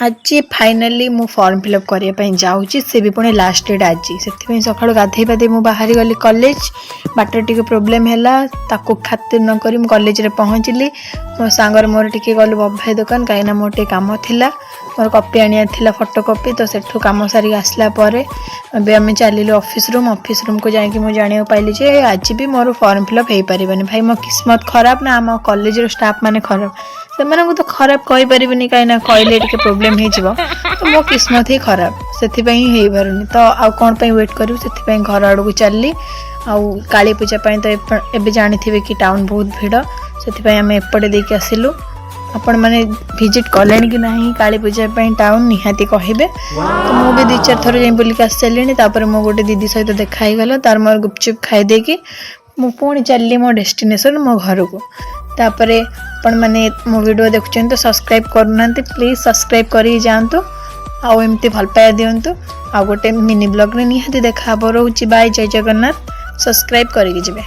ଆଜି ଫାଇନାଲି ମୁଁ form fill up କରିବା ପାଇଁ ଯାଉଛି, ସେ ବି ପୁଣି ଲାଷ୍ଟ ଡେଟ୍ ଆଜି। ସେଥିପାଇଁ ସକାଳୁ ଗାଧେଇ ପାଧେଇ ମୁଁ ବାହାରି ଗଲି କଲେଜ। ବାଟରେ ଟିକେ ପ୍ରୋବ୍ଲେମ୍ ହେଲା, ତାକୁ ଖାତିର ନ କରି ମୁଁ କଲେଜରେ ପହଞ୍ଚିଲି। ମୋ ସାଙ୍ଗରେ ମୋର ଟିକେ ଗଲୁ ବଭାଇ ଦୋକାନ, କାହିଁକିନା ମୋର ଟିକେ କାମ ଥିଲା, ମୋର କପି ଆଣିବାର ଥିଲା, ଫଟୋ କପି। ତ ସେଠୁ କାମ ସାରିକି ଆସିଲା ପରେ ଏବେ ଆମେ ଚାଲିଲୁ ଅଫିସ୍ ରୁମ୍। ଅଫିସ୍ ରୁମ୍କୁ ଯାଇକି ମୁଁ ଜାଣିବାକୁ ପାଇଲି ଯେ ଆଜି ବି ମୋର ଫର୍ମ ଫିଲ୍ଅପ୍ ହେଇପାରିବନି। ଭାଇ, ମୋ କିସ୍ମତ ଖରାପ ନା ଆମ କଲେଜର ଷ୍ଟାଫ୍ ମାନେ ଖରାପ? ସେମାନଙ୍କୁ ତ ଖରାପ କହିପାରିବିନି, କାହିଁକିନା କହିଲେ ଟିକେ ପ୍ରୋବ୍ଲେମ୍ ହେଇଯିବ। ତ ମୋ କିସ୍ମତ ହିଁ ଖରାପ, ସେଥିପାଇଁ ହିଁ ହେଇପାରୁନି। ତ ଆଉ କ'ଣ ପାଇଁ ୱେଟ୍ କରିବୁ, ସେଥିପାଇଁ ଘର ଆଡ଼କୁ ଚାଲିଲି। ଆଉ କାଳୀ ପୂଜା ପାଇଁ ତ ଏବେ ଜାଣିଥିବେ କି ଟାଉନ୍ ବହୁତ ଭିଡ଼, ସେଥିପାଇଁ ଆମେ ଏପଟେ ଦେଇକି ଆସିଲୁ। ଆପଣମାନେ ଭିଜିଟ୍ କଲେଣି କି ନାହିଁ କାଳୀ ପୂଜା ପାଇଁ ଟାଉନ୍, ନିହାତି କହିବେ। ତ ମୁଁ ବି ଦୁଇ ଚାରି ଥର ଯାଇ ବୁଲିକି ଆସି ସାରିଲିଣି। ତାପରେ ମୋ ଗୋଟେ ଦିଦି ସହିତ ଦେଖା ହେଇଗଲା, ତାର ମୋର ଗୁପଚୁପ୍ ଖାଇଦେଇକି ମୁଁ ପୁଣି ଚାଲିଲି ମୋ ଡେଷ୍ଟିନେସନ୍, ମୋ ଘରକୁ। ତାପରେ ଆପଣମାନେ ମୋ ଭିଡ଼ିଓ ଦେଖୁଛନ୍ତି ତ ସବସ୍କ୍ରାଇବ୍ କରୁନାହାନ୍ତି, ପ୍ଲିଜ୍ ସବସ୍କ୍ରାଇବ୍ କରିକି ଯାଆନ୍ତୁ ଆଉ ଏମିତି ଭଲ ପାଇବା ଦିଅନ୍ତୁ। ଆଉ ଗୋଟେ ମିନି ବ୍ଲଗ୍ରେ ନିହାତି ଦେଖା ହେବ। ରହୁଛି, ବାଏ, ଜୟ ଜଗନ୍ନାଥ। ସବସ୍କ୍ରାଇବ୍ କରିକି ଯିବେ।